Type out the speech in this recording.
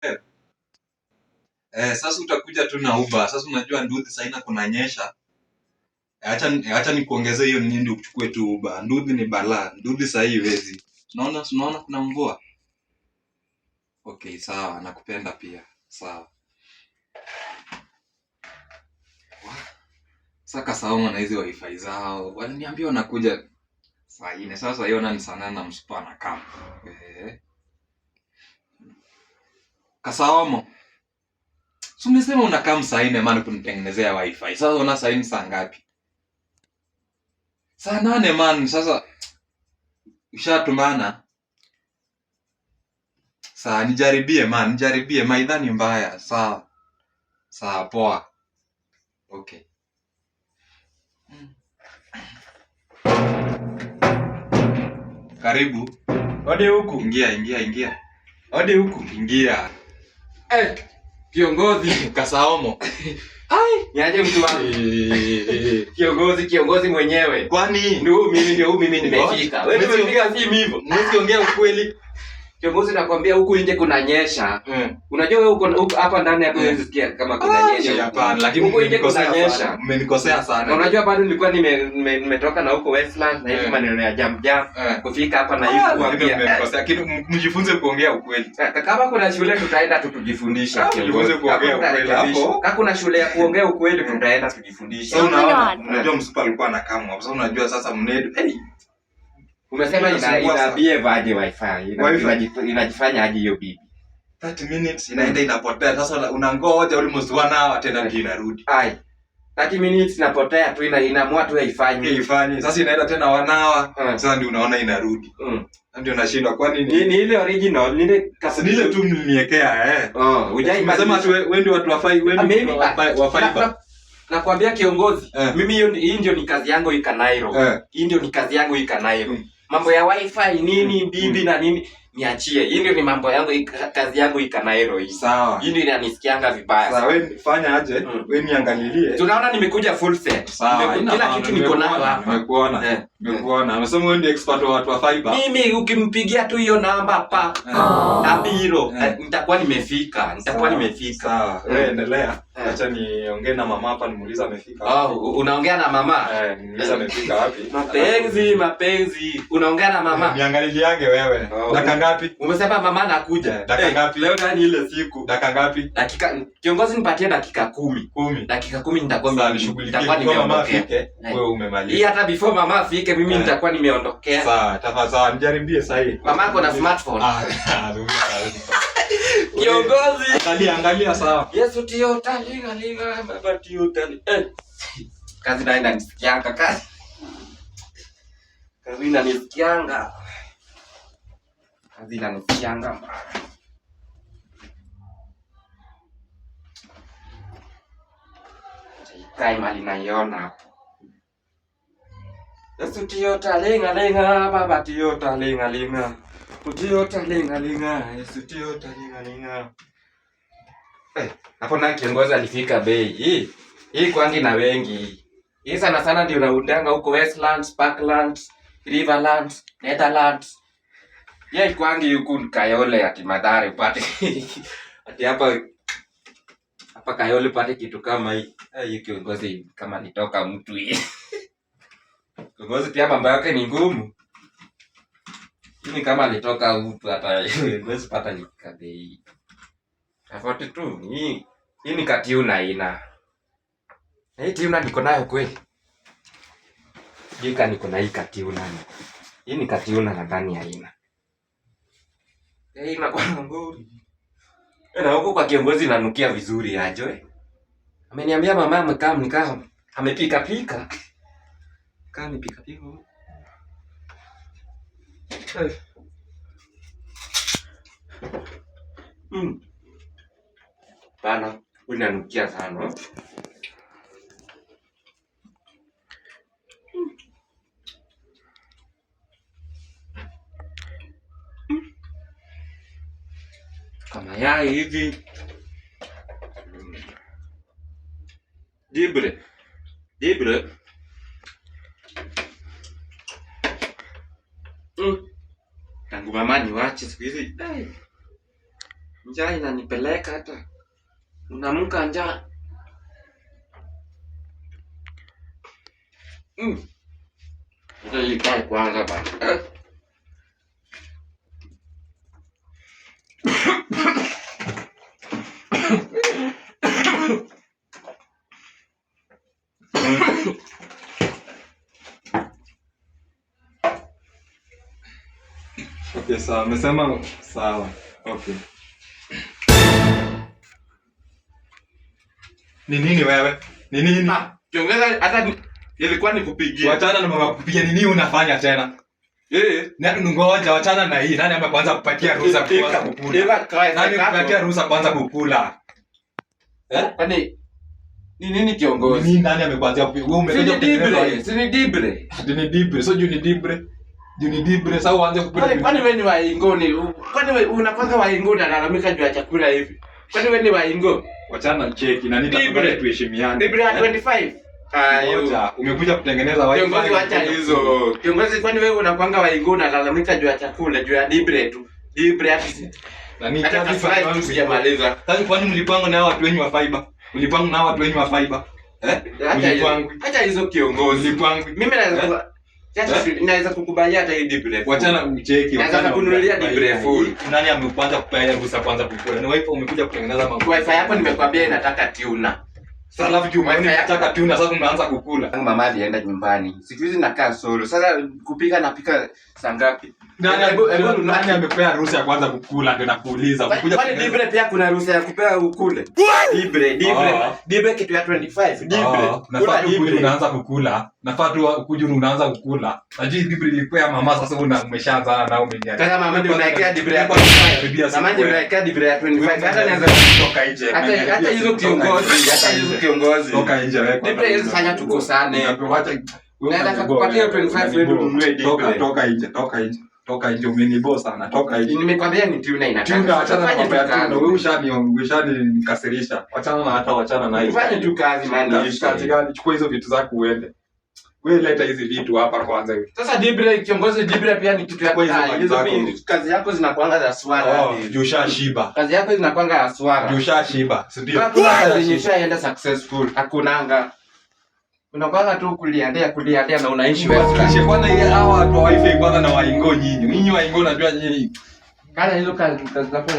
Eh, sasa utakuja tu na Uber. Sasa unajua nduthi sasa ina kunanyesha. Acha nikuongezee hiyo nini ndio uchukue tu Uber. Nduthi ni balaa. Nduthi sasa hii huwezi. Unaona kuna mvua. Okay, sawa, nakupenda pia. Sawa. Sasa Kasaoma na hizi wifi zao. Waliniambia wanakuja saa 4. Sasa hiyo na ni saa 8 na msupa na kama. Eh. Kasaomo. Si umesema unakaa saa 4 man kunitengenezea wifi. Sasa una saa 4 saa ngapi? Saa 8 man, sasa ushatumana. Saa nijaribie man, nijaribie maidha ni mbaya. Sawa. Sawa poa. Okay. Karibu. Hodi huku. Ingia, ingia, ingia. Hodi huku. Ingia. Eh, kiongozi. Kasaomo. Ai, niaje mtu wangu. Kiongozi, kiongozi mwenyewe. Kwani Ndio mimi nimefika. Wewe umepiga simu hivyo. Mwezi ongea ukweli. Kiongozi, nakwambia huku nje kunanyesha. Unajua wewe uko hapa ndani hapo huwezi sikia kama kunanyesha. Hapana, lakini huku nje mmenikosea kunanyesha. sana. Mmenikosea Na sana. unajua bado nilikuwa nimetoka na huko Westland na hivi maneno ya jam jam kufika hapa na hivi Lakini kuambia. mmenikosea. Lakini mjifunze kuongea ukweli. Kama kuna shule tutaenda tu tujifundisha. Mjifunze kuongea ukweli hapo. Kama kuna shule ya kuongea ukweli tutaenda tujifundishe. Sasa unaona, Oh my God. unajua msupa alikuwa anakamwa hapo. Sasa unajua sasa mnedu. Hey, Umesema Inasumbua ina sana. behave aje wifi? Wifi. Inajifanya aje hiyo bibi? 30 minutes inaenda inapotea. Sasa unangoja almost 1 hour tena ndio inarudi. Ai. 30 minutes inapotea tu, inaamua tu haifanyi. Haifanyi. Sasa inaenda tena 1 hour. Sasa ndio unaona inarudi. Ndio unashindwa kwani Ni ile original, ni ile Kasi ile tu mliniekea eh. Oh, hujai Umesema tu wewe ndio watu wafai, wewe ndio wa fiber. Nakwambia kiongozi, mimi hiyo hii ndio ni kazi yangu hii Kanairo. Hii ndio ni kazi yangu hii Kanairo. Mambo ya wifi nini bibi na nini niachie. Hii ndio ni mambo yangu, kazi yangu hii Kanairo hii. Sawa. Hii ndio inanisikianga vibaya. Sawa, wewe fanya aje? Wewe niangalilie. Tunaona nimekuja full set. Sawa, Kila kitu niko nayo hapa. Nimekuona. Nimekuona. Unasema wewe ndio expert wa watu wa fiber. Mimi ukimpigia tu hiyo namba pa abiro, nitakuwa nimefika. Nitakuwa nimefika. Sawa, wewe endelea. Acha niongee na mama hapa nimuulize amefika. Oh, unaongea na mama? Nimuulize amefika wapi. Mapenzi, mapenzi. Unaongea na mama? Niangaliliange wewe. Dakika ngapi? Umesema mama anakuja. Dakika ngapi? Leo ndani ile siku. Dakika ngapi? Dakika kiongozi, nipatie dakika 10. 10. Dakika 10 nitakuwa Sawa, nishughulikie. nitakuwa Before mama nimeondokea. afike, wewe umemaliza. Hii hata before mama afike mimi nitakuwa nimeondokea. Sawa, tafadhali nijaribie sasa hii. Mama ako na smartphone. Kiongozi. Angalia, angalia sawa. Yesu tio talinga linga baba tio tali. Kazi nayo inanisikianga kazi. Kazi inanisikianga. Kazi inanisikianga. Ikae mali naiona hapo. Yesu tio talinga linga baba tio talinga linga. Tio talinga linga Yesu tio talinga linga. Hapo na kiongozi alifika bei. Hii kwangi na wengi. Hii sana sana ndio naundanga huko Westlands, Parklands, Riverlands, Netherlands. Yeye kwangi huku Kayole ati Mathare upate. Ati hapa Kayole upate kitu kama hii. Hii kiongozi kama nitoka mtu hii. Kiongozi pia mambo yake ni ngumu. Hii ni kama alitoka mtu hata kiongozi pata ni bei. Tofauti tu. Hii ni katiuna ina. Na hii tiuna niko nayo kweli. Sijui kama niko na hii katiuna. Hii ni katiuna nadhani haina. Hii inakuwa ngori. Na huko kwa kiongozi inanukia vizuri aje eh. Ameniambia mama amekaa nikaa amepika pika. Kama amepika pika. Bana, unanukia sana. Kama yai hivi. Dibre. Dibre. Tangu mama niwache siku hizi. Njaa inanipeleka hata. Unaamka njaa. Ikae kwanza bana. Okay, sawa. Amesema sawa. Okay. Ni nini wewe? Ni nini? Ah, kiongozi hata ilikuwa nikupigie. Wachana na mama kupigia, ni nini unafanya tena? Eh. Na ngoja, wachana na hii. Nani amekuanza kupatia ruhusa kuanza kukula? Eva kae. Nani amekupatia ruhusa kuanza kukula? Eh? Kwani ni nini kiongozi? Ni nini, nani amekuanzia kupiga? Wewe umekuja kutengeneza hii. Si ni dibre. Ati ni dibre. So juu ni dibre. Juu ni dibre sasa uanze kupika. Kwani wewe ni waingo ni? Kwani wewe unakwanga waingo unalalamika juu ya chakula hivi? Kwani wewe ni waingo? Wachana cheki na nini tuheshimiane. Dibre ya 25. Ayo. Umekuja kutengeneza wifi. Kiongozi wacha hizo. Kiongozi, kwani wewe unakwanga waingo unalalamika juu ya chakula, juu ya dibre tu. Dibre hata Na ni hata kazi kasai sijamaliza. Sasa kwani mlipanga na watu wenyu wa fiber? Mlipanga na watu wenyu wa fiber? Eh? Mlipanga. Acha hizo kiongozi. Mlipanga. Mimi naweza naweza kukubalia hata hii dibre. Wachana ucheki, Naweza kukununulia dibre full. Nani amekuanza kupea ruhusa kwanza kukula? Ni wifi umekuja kutengeneza mambo. Wifi yako nimekwambia inataka tuna. Sasa alafu juu umeona inataka tuna, sasa unaanza kukula. Mama alienda nyumbani. Siku hizi nakaa solo. Sasa kupika napika saa ngapi? Nani amepea ruhusa ya kwanza kukula ndio nakuuliza. Kwani dibre pia kuna ruhusa ya kupea ukule? Dibre, dibre. Dibre kitu ya 25, dibre. Nafaa tu kuja unaanza kukula. Nafaa tu kuja unaanza kukula. Najua dibre ilikuwa ya mama, sasa una umeshaanza na umeniacha. Sasa mama ndio unaekea dibre ya 25. Mama ndio unaekea dibre ya 25. Hata naweza kutoka nje. Hata hizo kiongozi, hata hizo kiongozi. Toka nje wewe. Dibre hizo fanya tukosane. Naweza kukupatia 25 wewe ununue dibre. Toka nje, toka nje. Toka nje, umenibo sana. Toka nje. Nimekwambia ni tuna inataka. Tuna, achana na mambo ya tuna. Wewe ushanikasirisha. Achana na hata wachana na hiyo. Fanya tu kazi man. Kazi gani? Chukua hizo vitu zako uende. Wewe leta hizi vitu hapa kwanza hivi. Sasa dibre kiongozi, dibre pia ni kitu ya hizo kazi yako zinakuanga za swara. Oh, juu ushashiba. Kazi yako zinakuanga za swara. Juu ushashiba, si ndio? Hakuna kazi yenye ushaenda successful. Hakunanga. Unakuanga tu kuliandea kuliandea na unaishi wewe. Kwanza ile hawa watu wa wifi kwanza na waingo nyinyi. Nyinyi waingo najua nyinyi. Kana hizo kazi zako.